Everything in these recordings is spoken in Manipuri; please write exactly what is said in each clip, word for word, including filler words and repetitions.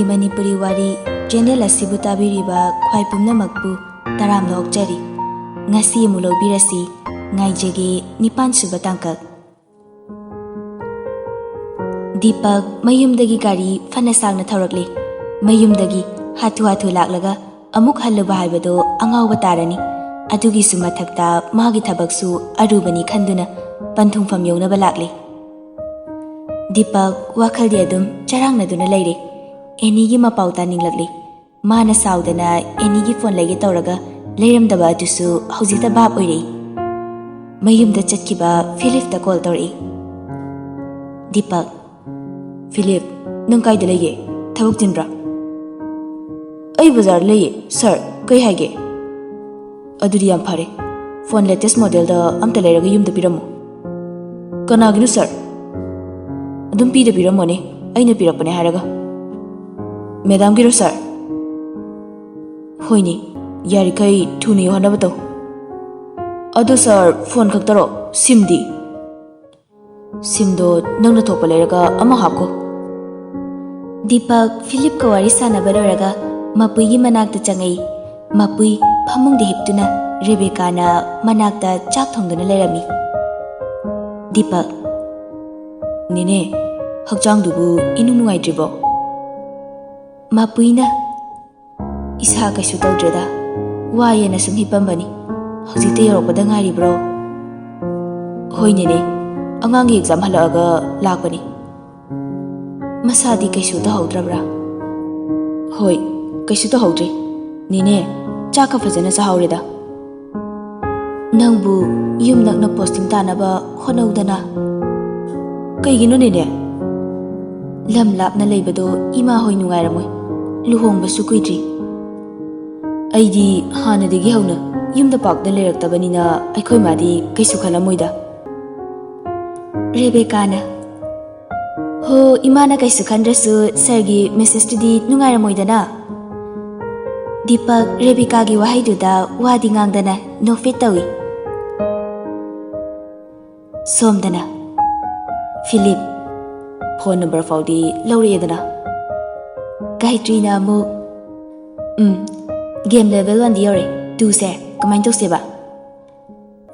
ꯃꯅꯤꯄꯨꯔꯤ ꯋꯥꯔꯤ ꯆꯦꯅꯦꯜ ꯑꯁꯤꯕꯨ ꯇꯥꯕꯤꯔꯤꯕ ꯈ꯭ꯋꯥꯏ ꯄꯨꯝꯅꯃꯛꯄꯨ ꯇꯔꯥꯝꯅ ꯑꯣꯛꯆꯔꯤ꯫ ꯉꯁꯤ ꯑꯃꯨꯛ ꯂꯧꯕꯤꯔꯁꯤ, ꯉꯥꯏꯖꯒꯦ, ꯅꯤꯄꯥꯟ ꯁꯨꯕ ꯇꯥꯡꯀꯛ꯫ ꯗꯤꯄꯛ ꯃꯌꯨꯝꯗꯒꯤ ꯒꯥꯔꯤ ꯐꯅ ꯁꯥꯡꯅ ꯊꯧꯔꯛꯂꯦ꯫ ꯃꯌꯨꯝꯗꯒꯤ ꯍꯥꯊꯨ ꯍꯥꯊꯨ ꯂꯥꯛꯂꯒ ꯑꯃꯨꯛ ꯍꯜꯂꯨꯕ ꯍꯥꯏꯕꯗꯣ ꯑꯉꯥꯎꯕ ꯇꯥꯔꯅꯤ꯫ ꯑꯗꯨꯒꯤꯁꯨ ꯃꯊꯛꯇ ꯃꯥꯒꯤ ꯊꯕꯛꯁꯨ ꯑꯔꯨꯕꯅꯤ ꯈꯟꯗꯨꯅ ꯄꯟꯊꯨꯡꯐꯝ ꯌꯧꯅꯕ ꯂꯥꯛꯂꯦ꯫ ꯗꯤꯄꯛ ꯋꯥꯈꯜꯗꯤ ꯑꯗꯨꯝ ꯆꯔꯥꯡꯅꯗꯨꯅ ꯂꯩꯔꯦ꯫ ꯑꯦꯅꯤꯒꯤ ꯃꯄꯥꯎ ꯇꯥꯅꯤꯡꯂꯛꯂꯦ꯫ ꯃꯥꯅ ꯁꯥꯎꯗꯅ ꯑꯦꯅꯤꯒꯤ ꯐꯣꯟ ꯂꯩꯒꯦ ꯇꯧꯔꯒ ꯂꯩꯔꯝꯗꯕ ꯑꯗꯨꯁꯨ ꯍꯧꯖꯤꯛꯇ ꯚꯥꯞ ꯑꯣꯏꯔꯛꯏ꯫ ꯃꯌꯨꯝꯗ ꯆꯠꯈꯤꯕ ꯐꯤꯂꯤꯞꯇ ꯀꯣꯜ ꯇꯧꯔꯛꯏ꯫ "ꯗꯤꯄꯛ, ꯐꯤꯂꯤꯞ, ꯅꯪ ꯀꯥꯏꯗ ꯂꯩꯒꯦ? ꯊꯕꯛ ꯆꯤꯟꯕ꯭ꯔꯥ?" "ꯑꯩ ꯕꯖꯥꯔꯗ ꯂꯩꯌꯦ, ꯁꯥꯔ꯫ ꯀꯩ ꯍꯥꯏꯒꯦ?" "ꯑꯗꯨꯗꯤ ꯌꯥꯝ ꯐꯔꯦ꯫ ꯐꯣꯟ ꯂꯦꯇꯦꯁ ꯃꯣꯗꯦꯜꯗ ꯑꯝꯇ ꯂꯩꯔꯒ ꯌꯨꯝꯗ ꯄꯤꯔꯝꯃꯣ꯫" "ꯀꯅꯥꯒꯤꯅꯣ, ꯁꯥꯔ?" "ꯑꯗꯨꯝ ꯄꯤꯗ ꯄꯤꯔꯝꯃꯣꯅꯦ, ꯑꯩꯅ ꯄꯤꯔꯛꯄꯅꯦ ꯍꯥꯏꯔꯒ꯫" "ꯃꯦꯗꯥꯝꯒꯤꯔꯣ, ꯁꯥꯔ?" "ꯍꯣꯏꯅꯦ, ꯌꯥꯔꯤꯈꯩ ꯊꯨꯅ ꯌꯧꯍꯟꯅꯕ ꯇꯧ꯫" "ꯑꯗꯣ, ꯁꯥꯔ, ꯐꯣꯟ ꯈꯛꯇꯔꯣ? ꯁꯤꯝꯗꯤ?" "ꯁꯤꯝꯗꯣ ꯅꯪꯅ ꯊꯣꯛꯄ ꯂꯩꯔꯒ ꯑꯃ ꯍꯥꯞꯈꯣ꯫" ꯗꯤꯄꯛ ꯐꯤꯂꯤꯞꯀ ꯋꯥꯔꯤ ꯁꯥꯟꯅꯕ ꯂꯣꯏꯔꯒ ꯃꯄꯨꯏꯒꯤ ꯃꯅꯥꯛꯇ ꯆꯪꯉꯛꯏ꯫ ꯃꯄꯨꯏ ꯐꯃꯨꯡꯗ ꯍꯤꯞꯇꯨꯅ ꯔꯦꯕꯦꯀꯥꯅ ꯃꯅꯥꯛꯇ ꯆꯥꯛ ꯊꯣꯡꯗꯨꯅ ꯂꯩꯔꯝꯃꯤ꯫ ꯗꯤꯄꯛ, "ꯅꯦꯅꯦ, ꯍꯛꯆꯥꯡꯗꯨꯕꯨ ꯏꯅꯨꯡ ꯅꯨꯡꯉꯥꯏꯇ꯭ꯔꯤꯕꯣ?" ꯃꯄꯨꯏꯅ, "ꯏꯁꯥ ꯀꯩꯁꯨ ꯇꯧꯗ꯭ꯔꯦꯗ, ꯋꯥꯏꯌꯦꯅ ꯁꯨꯝ ꯍꯤꯞꯄꯝꯕꯅꯤ꯫ ꯍꯧꯖꯤꯛꯇ ꯌꯧꯔꯛꯄꯗ ꯉꯥꯏꯔꯤꯕ꯭ꯔꯣ?" "ꯍꯣꯏ ꯅꯦꯅꯦ, ꯑꯉꯥꯡꯒꯤ ꯑꯦꯛꯖꯥꯝ ꯍꯜꯂꯛꯑꯒ ꯂꯥꯛꯄꯅꯤ꯫" "ꯃꯁꯥꯗꯤ ꯀꯩꯁꯨ ꯇꯧꯍꯧꯗ꯭ꯔꯕ꯭ꯔꯥ?" "ꯍꯣꯏ, ꯀꯩꯁꯨ ꯇꯧꯍꯧꯗ꯭ꯔꯦ꯫ ꯅꯦꯅꯦ, ꯆꯥꯛꯀ ꯐꯖꯅ ꯆꯥꯍꯧꯔꯦꯗ꯫" "ꯅꯪꯕꯨ ꯌꯨꯝ ꯅꯛꯅ ꯄꯣꯁꯇꯤꯡ ꯇꯥꯅꯕ ꯍꯣꯠꯅꯧꯗꯅ꯫" "ꯀꯩꯒꯤꯅꯣ ꯅꯦꯅꯦ?" "ꯂꯝ ꯂꯥꯞꯅ ꯂꯩꯕꯗꯣ ꯏꯃꯥ ꯍꯣꯏ ꯅꯨꯡꯉꯥꯏꯔꯝꯃꯣꯏ꯫ ꯂꯨꯍꯣꯡꯕꯁꯨ ꯀꯨꯏꯗ꯭ꯔꯤ꯫" "ꯑꯩꯗꯤ ꯍꯥꯟꯅꯗꯒꯤ ꯍꯧꯅ ꯌꯨꯝꯗ ꯄꯥꯛꯅ ꯂꯩꯔꯛꯇꯕꯅꯤꯅ ꯑꯩꯈꯣꯏ ꯃꯥꯗꯤ ꯀꯩꯁꯨ ꯈꯜꯂꯝꯃꯣꯏꯗ꯫" ꯔꯦꯕꯦꯀꯥꯅ, "ꯍꯣ, ꯏꯃꯥꯅ ꯀꯩꯁꯨ ꯈꯟꯗ꯭ꯔꯁꯨ ꯁꯥꯔꯒꯤ ꯃꯦꯁꯦꯖꯇꯨꯗꯤ ꯅꯨꯡꯉꯥꯏꯔꯝꯃꯣꯏꯗꯅ?" ꯗꯤꯄꯛ ꯔꯦꯕꯦꯀꯥꯒꯤ ꯋꯥꯍꯩꯗꯨꯗ ꯋꯥꯗꯤ ꯉꯥꯡꯗꯅ ꯅꯣꯛꯐꯦꯠ ꯇꯧꯏ꯫ ꯁꯣꯝꯗꯅ ꯐꯤꯂꯤꯞ ꯐꯣꯟ ꯅꯝꯕꯔ ꯐꯥꯎꯗꯤ ꯂꯧꯔꯛꯑꯦꯗꯅ꯫ ꯒꯥꯌꯇ꯭ꯔꯤꯅ ꯑꯃꯨꯛ, "ꯎꯝ, ꯒꯦꯝ ꯂꯦꯚꯦꯜ ꯋꯥꯟꯗꯤ ꯌꯧꯔꯦ, ꯇꯨꯁꯦ ꯀꯃꯥꯏꯅ ꯇꯧꯁꯦꯕ?"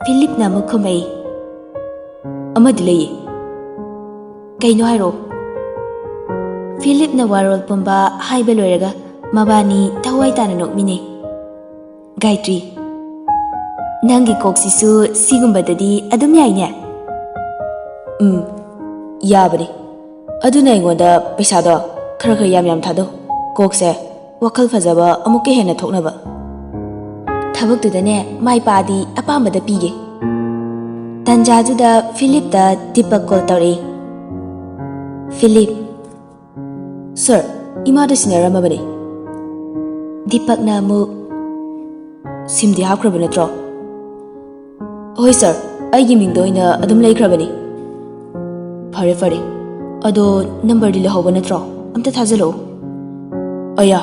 ꯐꯤꯂꯤꯞꯅ ꯑꯃꯨꯛ ꯈꯨꯝꯃꯛꯏ, "ꯑꯃꯗꯤ ꯂꯩꯌꯦ꯫" "ꯀꯩꯅꯣ ꯍꯥꯏꯔꯛꯑꯣ꯫" ꯐꯤꯂꯤꯞꯅ ꯋꯥꯔꯣꯜ ꯄꯨꯝꯕ ꯍꯥꯏꯕ ꯂꯣꯏꯔꯒ ꯃꯕꯥꯅꯤ ꯊꯋꯥꯏ ꯇꯥꯅ ꯅꯣꯛꯃꯤꯟꯅꯩ꯫ "ꯒꯥꯌꯇ꯭ꯔꯤ, ꯅꯪꯒꯤ ꯀꯣꯛꯁꯤꯁꯨ ꯁꯤꯒꯨꯝꯕꯗꯗꯤ ꯑꯗꯨꯝ ꯌꯥꯏꯅꯦ?" "ꯎꯝ, ꯌꯥꯕꯅꯤ꯫ ꯑꯗꯨꯅ ꯑꯩꯉꯣꯟꯗ ꯄꯩꯁꯥꯗꯣ ꯈꯔ ꯈꯔ ꯌꯥꯝ ꯌꯥꯝ ꯊꯥꯗꯧ꯫ ꯀꯣꯛꯁꯦ ꯋꯥꯈꯜ ꯐꯖꯕ ꯑꯃꯨꯛꯀ ꯍꯦꯟꯅ ꯊꯣꯛꯅꯕ꯫ ꯊꯕꯛꯇꯨꯗꯅꯦ ꯃꯥꯏ ꯄꯥꯛꯑꯗꯤ ꯑꯄꯥꯝꯕꯗ ꯄꯤꯒꯦ꯫" ꯇꯟꯖꯥꯗꯨꯗ ꯐꯤꯂꯤꯞꯇ ꯗꯤꯄꯛ ꯀꯣꯜ ꯇꯧꯔꯛꯏ꯫ "ꯐꯤꯂꯤꯞ꯫" "ꯁꯔ, ꯏꯃꯥꯗ ꯁꯤꯟꯅꯔꯝꯃꯕꯅꯦ꯫" ꯗꯤꯄꯛꯅ ꯑꯃꯨꯛ, "ꯁꯤꯝꯗꯤ ꯍꯥꯞꯈ꯭ꯔꯕ ꯅꯠꯇ꯭ꯔꯣ?" "ꯍꯣꯏ ꯁꯔ, ꯑꯩꯒꯤ ꯃꯤꯡꯗ ꯑꯣꯏꯅ ꯑꯗꯨꯝ ꯂꯩꯈ꯭ꯔꯕꯅꯤ꯫" "ꯐꯔꯦ ꯐꯔꯦ, ꯑꯗꯣ ꯅꯝꯕꯔꯗꯤ ꯂꯧꯍꯧꯕ ꯅꯠꯇ꯭ꯔꯣ? ꯑꯝꯇ ꯊꯥꯖꯤꯜꯂꯛꯑꯣ꯫" "ꯑꯌꯥ,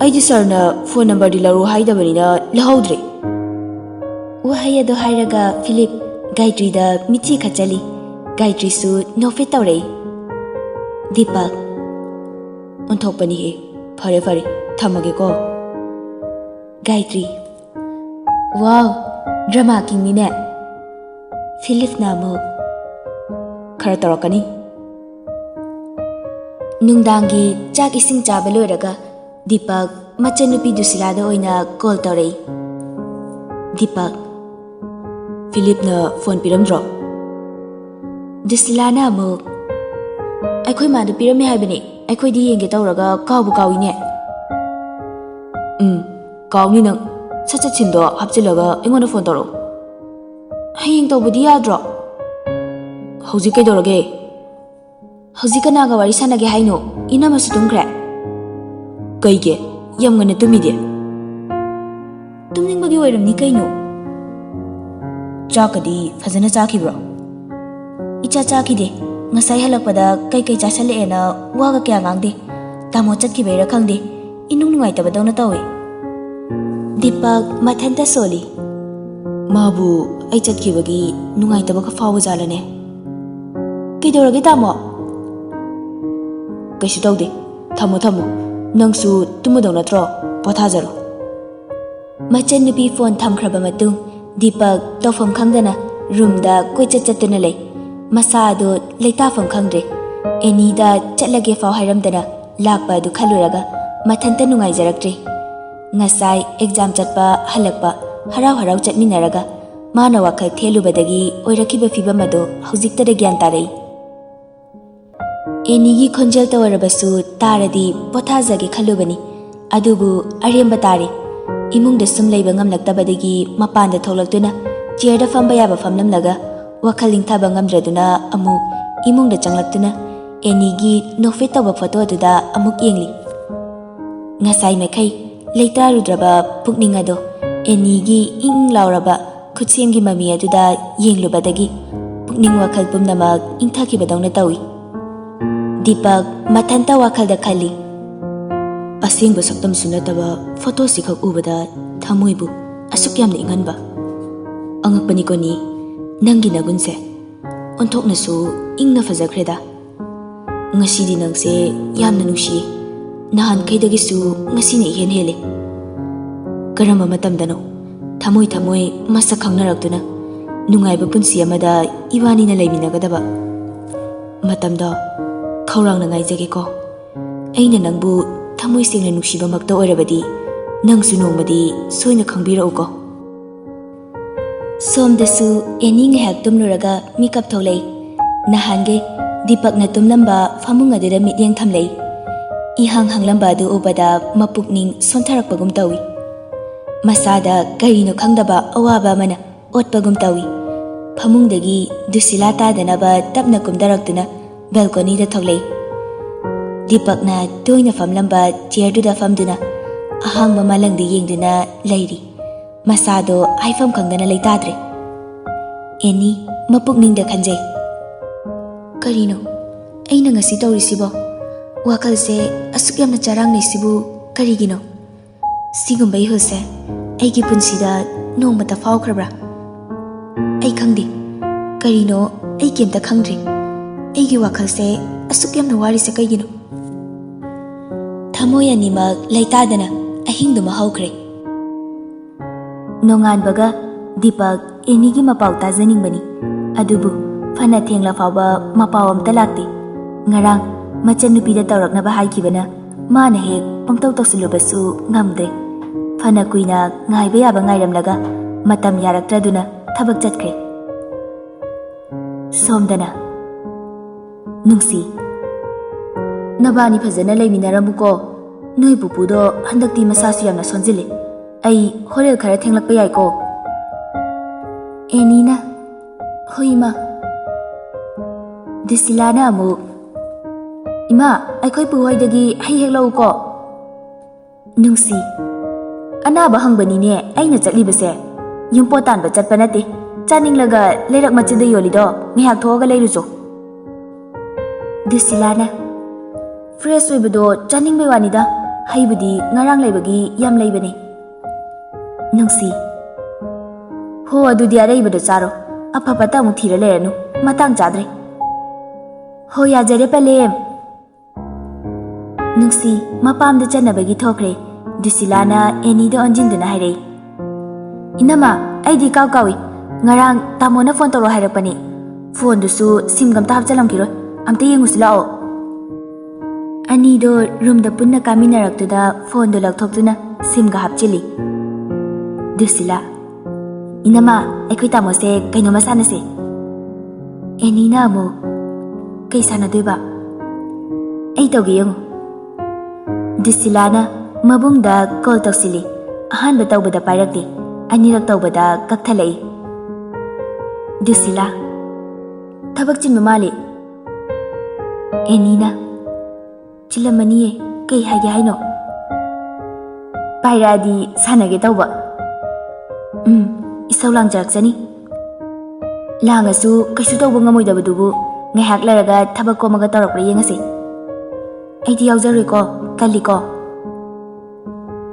ꯑꯩꯗꯤ ꯁꯔꯅ ꯐꯣꯟ ꯅꯝꯕꯔꯗꯤ ꯂꯧꯔꯣ ꯍꯥꯏꯗꯕꯅꯤꯅ ꯂꯧꯍꯧꯗ꯭ꯔꯦ꯫" ꯋꯥꯍꯩ ꯑꯗꯨ ꯍꯥꯏꯔꯒ ꯐꯤꯂꯤꯞ ꯒꯥꯌꯇ꯭ꯔꯤꯗ ꯃꯤꯠꯆꯤ ꯈꯠꯆꯜꯂꯤ꯫ ꯒꯥꯌꯇ꯭ꯔꯤꯁꯨ ꯅꯣꯛꯐꯦꯠ ꯇꯧꯔꯛꯏ꯫ ꯗꯤꯄꯛ, "ꯑꯣꯟꯊꯣꯛꯄꯅꯤꯍꯦ꯫ ꯐꯔꯦ ꯐꯔꯦ, ꯊꯝꯃꯒꯦꯀꯣ꯫" ꯒꯥꯌꯇ꯭ꯔꯤ, "ꯋꯥꯎ, ꯗ꯭ꯔꯃꯥ ꯀꯤꯡꯅꯤꯅꯦ꯫" ꯐꯤꯂꯤꯞꯅ ꯑꯃꯨꯛ, "ꯈꯔ ꯇꯧꯔꯛꯀꯅꯤ꯫" ꯅꯨꯡꯗꯥꯡꯒꯤ ꯆꯥꯛ ꯏꯁꯤꯡ ꯆꯥꯕ ꯂꯣꯏꯔꯒ ꯗꯤꯄꯛ ꯃꯆꯟꯅꯨꯄꯤ ꯗꯨꯁꯤꯂꯥꯗ ꯑꯣꯏꯅ ꯀꯣꯜ ꯇꯧꯔꯛꯏ꯫ ꯗꯤꯄꯛ, "ꯐꯤꯂꯤꯞꯅ ꯐꯣꯟ ꯄꯤꯔꯝꯗ꯭ꯔꯣ?" ꯗꯨꯁꯤꯂꯥꯅ ꯑꯃꯨꯛ, "ꯑꯩꯈꯣꯏ ꯃꯥꯗ ꯄꯤꯔꯝꯃꯦ ꯍꯥꯏꯕꯅꯦ, ꯑꯩꯈꯣꯏꯗꯤ ꯌꯦꯡꯒꯦ ꯇꯧꯔꯒ ꯀꯥꯎꯕꯨ ꯀꯥꯎꯏꯅꯦ꯫" "ꯎꯝ, ꯀꯥꯎꯅꯤ ꯅꯪ꯫ ꯁꯠ ꯁꯠ ꯁꯤꯝꯗꯣ ꯍꯥꯞꯆꯤꯜꯂꯒ ꯑꯩꯉꯣꯟꯗ ꯐꯣꯟ ꯇꯧꯔꯛꯑꯣ꯫" "ꯍꯌꯦꯡ ꯇꯧꯕꯗꯤ ꯌꯥꯗ꯭ꯔꯣ?" "ꯍꯧꯖꯤꯛ ꯀꯩꯗꯧꯔꯒꯦ?" "ꯍꯧꯖꯤꯛ ꯀꯅꯥꯒ ꯋꯥꯔꯤ ꯁꯥꯟꯅꯒꯦ ꯍꯥꯏꯅꯣ? ꯏꯅꯝꯃꯁꯨ ꯇꯨꯝꯈ꯭ꯔꯦ꯫" "ꯀꯩꯒꯤ? ꯌꯥꯝ ꯉꯟꯅ ꯇꯨꯝꯃꯤꯗꯤ?" "ꯇꯨꯝꯅꯤꯡꯕꯒꯤ ꯑꯣꯏꯔꯝꯅꯤ ꯀꯩꯅꯣ꯫" "ꯆꯥꯛꯀꯗꯤ ꯐꯖꯅ ꯆꯥꯈꯤꯕ꯭ꯔꯣ?" "ꯏꯆꯥ ꯆꯥꯈꯤꯗꯦ꯫ ꯉꯁꯥꯏ ꯍꯜꯂꯛꯄꯗ ꯀꯩꯀꯩ ꯆꯥꯁꯜꯂꯛꯑꯦꯅ ꯋꯥꯒ ꯀꯌꯥ ꯉꯥꯡꯗꯦ꯫ ꯇꯥꯃꯣ ꯆꯠꯈꯤꯕꯩꯔꯥ ꯈꯪꯗꯦ, ꯏꯅꯨꯡ ꯅꯨꯡꯉꯥꯏꯇꯕꯗꯧꯅ ꯇꯧꯋꯦ꯫" ꯗꯤꯄꯛ ꯃꯊꯟꯇ ꯁꯣꯜꯂꯤ꯫ "ꯃꯥꯕꯨ ꯑꯩ ꯆꯠꯈꯤꯕꯒꯤ ꯅꯨꯡꯉꯥꯏꯇꯕꯒ ꯐꯥꯎꯕ ꯖꯥꯠꯂꯅꯦ?" "ꯀꯩꯗꯧꯔꯒꯦ ꯇꯥꯃꯣ?" "ꯀꯩꯁꯨ ꯇꯧꯗꯦ꯫ "ꯊꯝꯃꯣ, ꯊꯝꯃꯣ, ꯅꯪꯁꯨ ꯇꯨꯝꯃꯗꯧ ꯅꯠꯇ꯭ꯔꯣ? ꯄꯣꯊꯥꯖꯔꯣ꯫" ꯃꯆꯟꯅꯨꯄꯤ ꯐꯣꯟ ꯊꯝꯈ꯭ꯔꯕ ꯃꯇꯨꯡ, ꯗꯤꯄꯛ ꯇꯧꯐꯝ ꯈꯪꯗꯅ ꯔꯨꯝꯗ ꯀꯣꯏꯆꯠ ꯆꯠꯇꯨꯅ ꯂꯩ꯫ ꯃꯁꯥ ꯑꯗꯨ ꯂꯩꯇꯥꯐꯝ ꯈꯪꯗ꯭ꯔꯦ꯫ ꯑꯦꯅꯤꯗ ꯆꯠꯂꯒꯦ ꯐꯥꯎ ꯍꯥꯏꯔꯝꯗꯅ ꯂꯥꯛꯄ ꯑꯗꯨ ꯈꯜꯂꯨꯔꯒ ꯃꯊꯟꯇ ꯅꯨꯡꯉꯥꯏꯖꯔꯛꯇ꯭ꯔꯦ꯫ ꯉꯁꯥꯏ ꯑꯦꯛꯖꯥꯝ ꯆꯠꯄ ꯍꯜꯂꯛꯄ, ꯍꯔꯥꯎ ꯍꯔꯥꯎ ꯆꯠꯃꯤꯟꯅꯔꯒ ꯃꯥꯅ ꯋꯥꯈꯜ ꯊꯦꯜꯂꯨꯕꯗꯒꯤ ꯑꯣꯏꯔꯛꯈꯤꯕ ꯐꯤꯕꯝ ꯑꯗꯨ ꯍꯧꯖꯤꯛꯇꯗ ꯒ꯭ꯌꯥꯟ ꯇꯥꯔꯛꯏ꯫ ꯑꯦꯅꯤꯒꯤ ꯈꯣꯟꯖꯦꯜꯇ ꯑꯣꯏꯔꯕꯁꯨ ꯇꯥꯔꯗꯤ ꯄꯣꯊꯥꯖꯒꯦ ꯈꯜꯂꯨꯕꯅꯤ, ꯑꯗꯨꯕꯨ ꯑꯔꯦꯝꯕ ꯇꯥꯔꯦ꯫ ꯏꯃꯨꯡꯗ ꯁꯨꯝ ꯂꯩꯕ ꯉꯝꯂꯛꯇꯕꯗꯒꯤ ꯃꯄꯥꯟꯗ ꯊꯣꯛꯂꯛꯇꯨꯅ ꯆꯤꯌꯔꯗ ꯐꯝꯕ ꯌꯥꯕ ꯐꯝꯂꯝꯂꯒ ꯋꯥꯈꯜ ꯏꯪꯊꯕ ꯉꯝꯗ꯭ꯔꯗꯨꯅ ꯑꯃꯨꯛ ꯏꯃꯨꯡꯗ ꯆꯪꯂꯛꯇꯨꯅ ꯑꯦꯅꯤꯒꯤ ꯅꯣꯛꯐꯦꯠ ꯇꯧꯕ ꯐꯣꯇꯣ ꯑꯗꯨꯗ ꯑꯃꯨꯛ ꯌꯦꯡꯂꯤ꯫ ꯉꯁꯥꯏ ꯃꯈꯩ ꯂꯩꯇꯥꯔꯨꯗ꯭ꯔꯕ ꯄꯨꯛꯅꯤꯡ ꯑꯗꯣ ꯑꯦꯅꯤꯒꯤ ꯏꯪ ꯏꯪ ꯂꯥꯎꯔꯕ ꯈꯨꯠꯁꯦꯝꯒꯤ ꯃꯃꯤ ꯑꯗꯨꯗ ꯌꯦꯡꯂꯨꯕꯗꯒꯤ ꯄꯨꯛꯅꯤꯡ ꯋꯥꯈꯜ ꯄꯨꯝꯅꯃꯛ ꯏꯪꯊꯈꯤꯕꯗꯧꯅ ꯇꯧꯏ꯫ ꯗꯤꯄꯛ ꯃꯊꯟꯇ ꯋꯥꯈꯜꯗ ꯈꯜꯂꯤ꯫ "ꯑꯁꯦꯡꯕ ꯁꯛꯇꯝꯁꯨ ꯅꯠꯇꯕ ꯐꯣꯇꯣꯁꯤꯈꯛ ꯎꯕꯗ ꯊꯃꯣꯏꯕꯨ ꯑꯁꯨꯛ ꯌꯥꯝꯅ ꯏꯪꯍꯟꯕ꯫ ꯑꯉꯛꯄꯅꯤꯀꯣ ꯅꯤ, ꯅꯪꯒꯤ ꯅꯒꯨꯟꯁꯦ꯫ ꯑꯣꯟꯊꯣꯛꯅꯁꯨ ꯏꯪꯅ ꯐꯖꯈ꯭ꯔꯦꯗ꯫ ꯉꯁꯤꯗꯤ ꯅꯪꯁꯦ ꯌꯥꯝꯅ ꯅꯨꯡꯁꯤꯌꯦ꯫ ꯅꯍꯥꯟꯈꯩꯗꯒꯤꯁꯨ ꯉꯁꯤꯅ ꯏꯍꯦꯟ ꯍꯦꯜꯂꯦ꯫ ꯀꯔꯝꯕ ꯃꯇꯝꯗꯅꯣ ꯊꯃꯣꯏ ꯊꯃꯣꯏ ꯃꯁꯛ ꯈꯪꯅꯔꯛꯇꯨꯅ ꯅꯨꯡꯉꯥꯏꯕ ꯄꯨꯟꯁꯤ ꯑꯃꯗ ꯏꯕꯥꯅꯤꯅ ꯂꯩꯃꯤꯟꯅꯒꯗꯕ? ꯃꯇꯝꯗꯣ ꯈꯧꯔꯥꯡꯅ ꯉꯥꯏꯖꯒꯦꯀꯣ꯫ ꯑꯩꯅ ꯅꯪꯕꯨ ꯊꯃꯣꯏ ꯁꯦꯡꯅ ꯅꯨꯡꯁꯤꯕꯃꯛꯇ ꯑꯣꯏꯔꯕꯗꯤ ꯅꯪꯁꯨ ꯅꯣꯡꯃꯗꯤ ꯁꯣꯏꯅ ꯈꯪꯕꯤꯔꯛꯎꯀꯣ꯫" ꯁꯣꯝꯗꯁꯨ ꯑꯦꯅꯤ ꯉꯥꯏꯍꯥꯛ ꯇꯨꯝꯂꯨꯔꯒ ꯃꯤꯀꯞ ꯊꯣꯛꯂꯛꯏ꯫ ꯅꯍꯥꯟꯒꯩ ꯗꯤꯄꯛꯅ ꯇꯨꯝꯂꯝꯕ ꯐꯃꯨꯡ ꯑꯗꯨꯗ ꯃꯤꯠꯌꯦꯡ ꯊꯝꯂꯛꯏ꯫ ꯏꯍꯥꯡ ꯍꯥꯡꯂꯝꯕ ꯑꯗꯨ ꯎꯕꯗ ꯃꯄꯨꯛꯅꯤꯡ ꯁꯣꯟꯊꯔꯛꯄꯒꯨꯝ ꯇꯧꯏ꯫ ꯃꯁꯥꯗ ꯀꯔꯤꯅꯣ ꯈꯪꯗꯕ ꯑꯋꯥꯕ ꯑꯃꯅ ꯑꯣꯠꯄꯒꯨꯝ ꯇꯧꯏ꯫ ꯐꯃꯨꯡꯗꯒꯤ ꯗꯨꯁꯤꯂꯥ ꯇꯥꯗꯅꯕ ꯇꯞꯅ ꯀꯨꯝꯊꯔꯛꯇꯨꯅ ꯕꯦꯜꯀꯣꯅꯤꯗ ꯊꯣꯛꯂꯛꯏ꯫ ꯗꯤꯄꯛꯅ ꯇꯣꯏꯅ ꯐꯝꯂꯝꯕ ꯆꯤꯌꯔꯗꯨꯗ ꯐꯝꯗꯨꯅ ꯑꯍꯥꯡꯕ ꯃꯥꯂꯪꯗ ꯌꯦꯡꯗꯨꯅ ꯂꯩꯔꯤ꯫ ꯃꯁꯥꯗꯣ ꯍꯥꯏꯐꯝ ꯈꯪꯗꯅ ꯂꯩꯇꯥꯗ꯭ꯔꯦ꯫ ꯑꯦꯅꯤ ꯃꯄꯨꯛꯅꯤꯡꯗ ꯈꯟꯖꯩ, "ꯀꯔꯤꯅꯣ ꯑꯩꯅ ꯉꯁꯤ ꯇꯧꯔꯤꯁꯤꯕꯣ? ꯋꯥꯈꯜꯁꯦ ꯑꯁꯨꯛ ꯌꯥꯝꯅ ꯆꯔꯥꯡꯅꯩꯁꯤꯕꯨ ꯀꯔꯤꯒꯤꯅꯣ? ꯁꯤꯒꯨꯝꯕ ꯏꯍꯨꯜꯁꯦ ꯑꯩꯒꯤ ꯄꯨꯟꯁꯤꯗ ꯅꯣꯡꯃꯇ ꯐꯥꯎꯈ꯭ꯔꯕ꯭ꯔꯥ? ꯑꯩ ꯈꯪꯗꯦ꯫ ꯀꯔꯤꯅꯣ ꯑꯩ ꯀꯩꯝꯇ ꯈꯪꯗ꯭ꯔꯦ꯫ ꯑꯩꯒꯤ ꯋꯥꯈꯜꯁꯦ ꯑꯁꯨꯛ ꯌꯥꯝꯅ ꯋꯥꯔꯤꯁꯦ ꯀꯩꯒꯤꯅꯣ?" ꯊꯃꯣꯏ ꯑꯅꯤꯃꯛ ꯂꯩꯇꯥꯗꯅ ꯑꯍꯤꯡꯗꯨꯃ ꯍꯧꯈ꯭ꯔꯦ꯫ ꯅꯣꯡꯉꯥꯟꯕꯒ ꯗꯤꯄꯛ ꯑꯦꯅꯤꯒꯤ ꯃꯄꯥꯎ ꯇꯥꯖꯅꯤꯡꯕꯅꯤ, ꯑꯗꯨꯕꯨ ꯐꯅ ꯊꯦꯡꯂ ꯐꯥꯎꯕ ꯃꯄꯥꯎ ꯑꯝꯇ ꯂꯥꯛꯇꯦ꯫ ꯉꯔꯥꯡ ꯃꯆꯟꯅꯨꯄꯤꯗ ꯇꯧꯔꯛꯅꯕ ꯍꯥꯏꯈꯤꯕꯅ ꯃꯥꯅ ꯍꯦꯛ ꯄꯪꯇꯧ ꯇꯧꯁꯤꯜꯂꯨꯕꯁꯨ ꯉꯝꯗ꯭ꯔꯦ꯫ ꯐꯅ ꯀꯨꯏꯅ ꯉꯥꯏꯕ ꯌꯥꯕ ꯉꯥꯏꯔꯝꯂꯒ ꯃꯇꯝ ꯌꯥꯔꯛꯇ꯭ꯔꯗꯨꯅ ꯊꯕꯛ ꯆꯠꯈ꯭ꯔꯦ꯫ ꯁꯣꯝꯗꯅ, "ꯅꯨꯡꯁꯤ, ꯅꯕꯥꯅꯤ ꯐꯖꯅ ꯂꯩꯃꯤꯟꯅꯔꯝꯃꯨꯀꯣ꯫ ꯅꯣꯏ ꯄꯨꯄꯨꯗꯣ ꯍꯟꯗꯛꯇꯤ ꯃꯁꯥꯁꯨ ꯌꯥꯝꯅ ꯁꯣꯟꯖꯤꯜꯂꯦ꯫ ꯑꯩ ꯍꯣꯔꯦꯟ ꯈꯔ ꯊꯦꯡꯂꯛꯄ ꯌꯥꯏꯀꯣ?" ꯑꯦꯅꯤꯅ, "ꯍꯣꯏ, ꯏꯃꯥ꯫" ꯗꯨꯁꯤꯂꯥꯅ ꯑꯃꯨꯛ, "ꯏꯃꯥ, ꯑꯩꯈꯣꯏ ꯄꯨꯍꯣꯏꯗꯒꯤ ꯍꯩ ꯍꯦꯛ ꯂꯧꯎꯀꯣ꯫" ꯅꯨꯡꯁꯤ, "ꯑꯅꯥꯕ ꯍꯪꯕꯅꯤꯅꯦ ꯑꯩꯅ ꯆꯠꯂꯤꯕꯁꯦ꯫ ꯌꯨꯝꯄꯣꯠ ꯇꯥꯟꯕ ꯆꯠꯄ ꯅꯠꯇꯦ꯫ ꯆꯥꯅꯤꯡꯂꯒ ꯂꯩꯔꯛ ꯃꯆꯤꯟꯗ ꯌꯣꯜꯂꯤꯗꯣ ꯉꯥꯏꯍꯥꯛ ꯊꯣꯛꯑꯒ ꯂꯩꯔꯨꯆꯣ꯫" ꯗꯨꯁꯤꯂꯥꯅ, "ꯐ꯭ꯔꯦꯁ ꯑꯣꯏꯕꯗꯣ ꯆꯥꯅꯤꯡꯕꯩ ꯋꯥꯅꯤꯗ꯫ ꯍꯩꯕꯨꯗꯤ ꯉꯔꯥꯡ ꯂꯩꯕꯒꯤ ꯌꯥꯝ ꯂꯩꯕꯅꯦ꯫" ꯅꯨꯡꯁꯤ, "ꯍꯣ, ꯑꯗꯨꯗꯤ ꯑꯔꯩꯕꯗꯣ ꯆꯥꯔꯣ꯫ ꯑꯐ ꯐꯠꯇ ꯑꯃꯨꯛ ꯊꯤꯔ ꯂꯩꯔꯅꯨ꯫ ꯃꯇꯥꯡ ꯆꯥꯗ꯭ꯔꯦ꯫" "ꯍꯣ, ꯌꯥꯖꯔꯦ, ꯄꯂꯦꯝ꯫" ꯅꯨꯡꯁꯤ ꯃꯄꯥꯝꯗ ꯆꯠꯅꯕꯒꯤ ꯊꯣꯛꯈ꯭ꯔꯦ꯫ ꯗꯨꯁꯤꯂꯥꯅ ꯑꯦꯅꯤꯗ ꯑꯣꯟꯁꯤꯟꯗꯨꯅ ꯍꯥꯏꯔꯛꯏ, "ꯏꯅꯝꯃ, ꯑꯩꯗꯤ ꯏꯀꯥꯎ ꯀꯥꯎꯏ꯫ ꯉꯔꯥꯡ ꯇꯥꯃꯣꯅ ꯐꯣꯟ ꯇꯧꯔꯛꯑꯣ ꯍꯥꯏꯔꯛꯄꯅꯤ꯫ ꯐꯣꯟꯗꯨꯁꯨ ꯁꯤꯝꯒ ꯑꯝꯇ ꯍꯥꯞꯆꯜꯂꯝꯈꯤꯔꯣꯏ꯫ ꯑꯝꯇ ꯌꯦꯡꯉꯨꯁꯤ ꯂꯥꯛꯑꯣ꯫" ꯑꯅꯤꯗꯣ ꯔꯨꯝꯗ ꯄꯨꯟꯅ ꯀꯥꯃꯤꯟꯅꯔꯛꯇꯨꯅ ꯐꯣꯟꯗꯨ ꯂꯧꯊꯣꯛꯇꯨꯅ ꯁꯤꯝꯒ ꯍꯥꯞꯆꯤꯜꯂꯤ꯫ ꯗꯨꯁꯤꯂꯥ, "ꯏꯅꯝꯃ, ꯑꯩꯈꯣꯏ ꯇꯥꯃꯣꯁꯦ ꯀꯩꯅꯣꯝꯃ ꯁꯥꯟꯅꯁꯦ꯫" ꯑꯦꯅꯤꯅ ꯑꯃꯨꯛ, "ꯀꯩ ꯁꯥꯟꯅꯗꯣꯏꯕ?" "ꯑꯩ ꯇꯧꯒꯦ ꯌꯦꯡꯉꯨ꯫" ꯗꯨꯁꯤꯂꯥꯅ ꯃꯕꯨꯡꯗ ꯀꯣꯜ ꯇꯧꯁꯤꯜꯂꯤ꯫ ꯑꯍꯥꯟꯕ ꯇꯧꯕꯗ ꯄꯥꯏꯔꯛꯇꯦ, ꯑꯅꯤꯔꯛ ꯇꯧꯕꯗ ꯀꯛꯊꯠꯂꯛꯏ꯫ ꯗꯨꯁꯤꯂꯥ, "ꯊꯕꯛ ꯆꯤꯟꯕ ꯃꯥꯜꯂꯤ꯫" ꯑꯦꯅꯤꯅ, "ꯆꯤꯜꯂꯝꯃꯅꯤꯌꯦ, ꯀꯩ ꯍꯥꯏꯒꯦ ꯍꯥꯏꯅꯣ?" "ꯄꯥꯏꯔꯛꯑꯗꯤ ꯁꯥꯟꯅꯒꯦ ꯇꯧꯕ꯫" "ꯎꯝ, ꯏꯁꯧ ꯂꯥꯡꯖꯔꯛꯆꯅꯤ꯫ ꯂꯥꯡꯉꯁꯨ ꯀꯩꯁꯨ ꯇꯧꯕ ꯉꯝꯃꯣꯏꯗꯕꯗꯨꯕꯨ, ꯉꯥꯏꯍꯥꯛ ꯂꯩꯔꯒ ꯊꯕꯛ ꯀꯣꯝꯃꯒ ꯇꯧꯔꯛꯄ꯭ꯔꯥ ꯌꯦꯡꯉꯁꯤ꯫ ꯑꯩꯗꯤ ꯌꯥꯎꯖꯔꯣꯏꯀꯣ, ꯀꯜꯂꯤꯀꯣ꯫"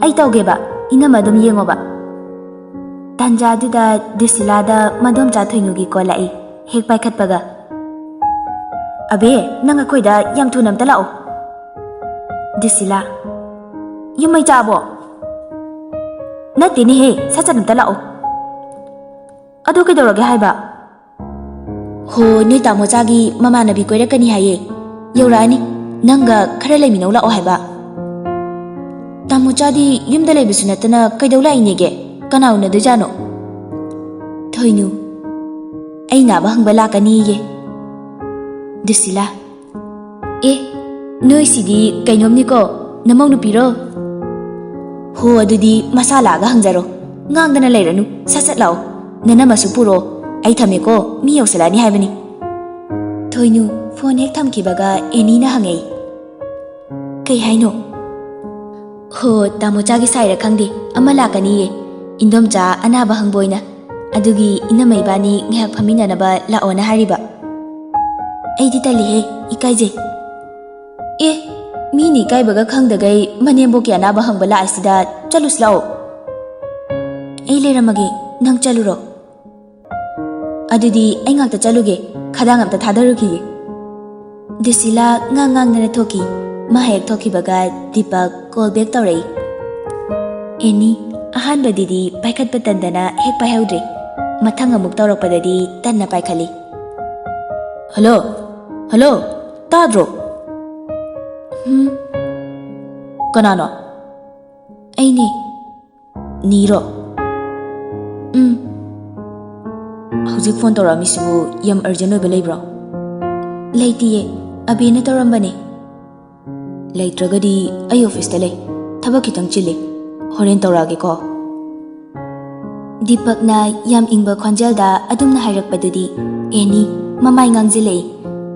"ꯑꯩ ꯇꯧꯒꯦꯕ, ꯏꯅꯝꯃ ꯑꯗꯨꯝ ꯌꯦꯡꯉꯣꯕ꯫" ꯇꯥꯟꯖꯥꯗꯨꯗ ꯗꯨꯁꯤꯂꯥꯗ ꯃꯗꯣꯝꯆꯥ ꯊꯣꯏꯅꯨꯒꯤ ꯀꯣꯜ ꯂꯥꯛꯏ꯫ ꯍꯦꯛ ꯄꯥꯏꯈꯠꯄꯒ, "ꯑꯕꯦ, ꯅꯪ ꯑꯩꯈꯣꯏꯗ ꯌꯥꯝ ꯊꯨꯅ ꯑꯝꯇ ꯂꯥꯛꯑꯣ꯫" ꯗꯤꯁꯤꯂꯥ, ꯌꯨꯝ ꯃꯩ ꯆꯥꯛꯑꯕꯣ? ꯅꯠꯇꯦꯅꯦꯍꯦ, ꯁꯠ ꯁꯠ ꯑꯝꯇ ꯂꯥꯛꯑꯣ꯫ ꯑꯗꯨ ꯀꯩꯗꯧꯔꯒꯦ ꯍꯥꯏꯕ? ꯍꯣ, ꯅꯣꯏ ꯇꯥꯃꯣꯆꯥꯒꯤ ꯃꯃꯥꯟꯅꯕꯤ ꯀꯣꯏꯔꯛꯀꯅꯤ ꯍꯥꯏꯌꯦ꯫ ꯌꯧꯔꯛꯑꯅꯤ꯫ ꯅꯪꯒ ꯈꯔ ꯂꯩꯃꯤꯟꯅꯧ ꯂꯥꯛꯑꯣ ꯍꯥꯏꯕ꯫ ꯇꯥꯃꯣꯆꯥꯗꯤ ꯌꯨꯝꯗ ꯂꯩꯕꯁꯨ ꯅꯠꯇꯅ ꯀꯩꯗꯧ ꯂꯥꯛꯏꯅꯦꯒꯦ? ꯀꯅꯥ ꯎꯅꯗꯣꯏꯖꯥꯠꯅꯣ? ꯊꯣꯏꯅꯨ, ꯑꯩ ꯅꯥꯕ ꯍꯪꯕ ꯂꯥꯛꯀꯅꯤꯌꯦ꯫ ꯗꯤꯁꯤꯂꯥ, ꯑꯦ, ꯅꯣꯏꯁꯤꯗꯤ ꯀꯩꯅꯣꯝꯅꯤꯀꯣ, ꯅꯃꯧ ꯅꯨꯄꯤꯔꯣ? ꯍꯣ, ꯑꯗꯨꯗꯤ ꯃꯁꯥ ꯂꯥꯛꯑꯒ ꯍꯪꯖꯔꯣ꯫ ꯉꯥꯡꯗꯅ ꯂꯩꯔꯅꯨ, ꯁꯠ ꯁꯠ ꯂꯥꯛꯑꯣ꯫ ꯅꯅꯝꯃꯁꯨ ꯄꯨꯔꯣ꯫ ꯑꯩ ꯊꯝꯃꯦꯀꯣ, ꯃꯤ ꯌꯧꯁꯜꯂꯛꯑꯅꯤ ꯍꯥꯏꯕꯅꯤ꯫ ꯊꯣꯏꯅꯨ ꯐꯣꯟ ꯍꯦꯛ ꯊꯝꯈꯤꯕꯒ ꯑꯦꯅꯤꯅ ꯍꯪꯉꯛꯏ, "ꯀꯩ ꯍꯥꯏꯅꯣ?" "ꯍꯣ, ꯇꯥꯃꯣꯆꯥꯒꯤ ꯁꯥꯏꯔ ꯈꯪꯗꯦ, ꯑꯃ ꯂꯥꯛꯀꯅꯤꯌꯦ꯫ ꯏꯟꯗꯣꯝꯆꯥ ꯑꯅꯥꯕ ꯍꯪꯕ ꯑꯣꯏꯅ꯫ ꯑꯗꯨꯒꯤ ꯏꯅꯝꯃ ꯏꯕꯥꯅꯤ ꯉꯥꯏꯍꯥꯛ ꯐꯝꯃꯤꯟꯅꯅꯕ ꯂꯥꯛꯑꯣꯅ ꯍꯥꯏꯔꯤꯕ꯫ ꯑꯩꯗꯤ ꯇꯜꯂꯤꯍꯦ, ꯏꯀꯥꯏꯖꯩ꯫" "ꯑꯦ, ꯃꯤꯅ ꯏꯀꯥꯏꯕꯒ ꯈꯪꯗꯒꯩ ꯃꯅꯦꯝꯕꯣꯛꯀꯤ ꯑꯅꯥꯕ ꯍꯪꯕ ꯂꯥꯛꯏꯁꯤꯗ, ꯆꯠꯂꯨꯁꯤ ꯂꯥꯛꯑꯣ꯫" "ꯑꯩ ꯂꯩꯔꯝꯃꯒꯦ, ꯅꯪ ꯆꯠꯂꯨꯔꯣ꯫" "ꯑꯗꯨꯗꯤ ꯑꯩ ꯉꯥꯛꯇ ꯆꯠꯂꯨꯒꯦ, ꯈꯗꯥꯡ ꯑꯝꯇ ꯊꯥꯗꯔꯨꯈꯤꯒꯦ꯫" ꯗꯤꯁꯤꯂꯥ ꯉꯥꯡ ꯉꯥꯡꯗꯅ ꯊꯣꯛꯈꯤ꯫ ꯃꯥ ꯍꯦꯛ ꯊꯣꯛꯈꯤꯕꯒ ꯗꯤꯄꯛ ꯀꯣꯜ ꯕꯦꯛ ꯇꯧꯔꯛꯏ꯫ ꯑꯦꯅꯤ, ꯑꯍꯥꯟꯕꯗꯗꯤ ꯄꯥꯏꯈꯠꯄ ꯇꯟꯗꯅ ꯍꯦꯛ ꯄꯥꯏꯍꯧꯗ꯭ꯔꯦ꯫ ꯃꯊꯪ ꯑꯃꯨꯛ ꯇꯧꯔꯛꯄꯗꯗꯤ ꯇꯟꯅ ꯄꯥꯏꯈꯠꯂꯤ꯫ "ꯍꯜꯂꯣ? ꯍꯜꯂꯣ? ꯇꯥꯗ꯭ꯔꯣ?" "ꯍꯨꯝ?" "ꯀꯅꯥꯅꯣ?" "ꯑꯩꯅꯦ꯫" "ꯅꯤꯔꯣ?" "ꯎꯝ꯫" "ꯍꯧꯖꯤꯛ ꯐꯣꯟ ꯇꯧꯔꯛꯑꯝꯃꯤꯁꯤꯕꯨ ꯌꯥꯝ ꯑꯔꯖꯦꯟ ꯑꯣꯏꯕ ꯂꯩꯕ꯭ꯔꯣ?" "ꯂꯩꯇꯤꯌꯦ, ꯑꯕꯦꯅ ꯇꯧꯔꯝꯕꯅꯦ꯫" "ꯂꯩꯇ꯭ꯔꯒꯗꯤ ꯑꯩ ꯑꯣꯐꯤꯁꯇ ꯂꯩ, ꯊꯕꯛ ꯈꯤꯇꯪ ꯆꯤꯜꯂꯤ, ꯍꯣꯔꯦꯟ ꯇꯧꯔꯛꯑꯒꯦꯀꯣ꯫" ꯗꯤꯄꯛꯅ ꯌꯥꯝ ꯏꯪꯕ ꯈꯣꯟꯖꯦꯜꯗ ꯑꯗꯨꯝꯅ ꯍꯥꯏꯔꯛꯄꯗꯨꯗꯤ ꯑꯦꯅꯤ ꯃꯃꯥꯏ ꯉꯥꯡꯁꯤꯜꯂꯛꯏ,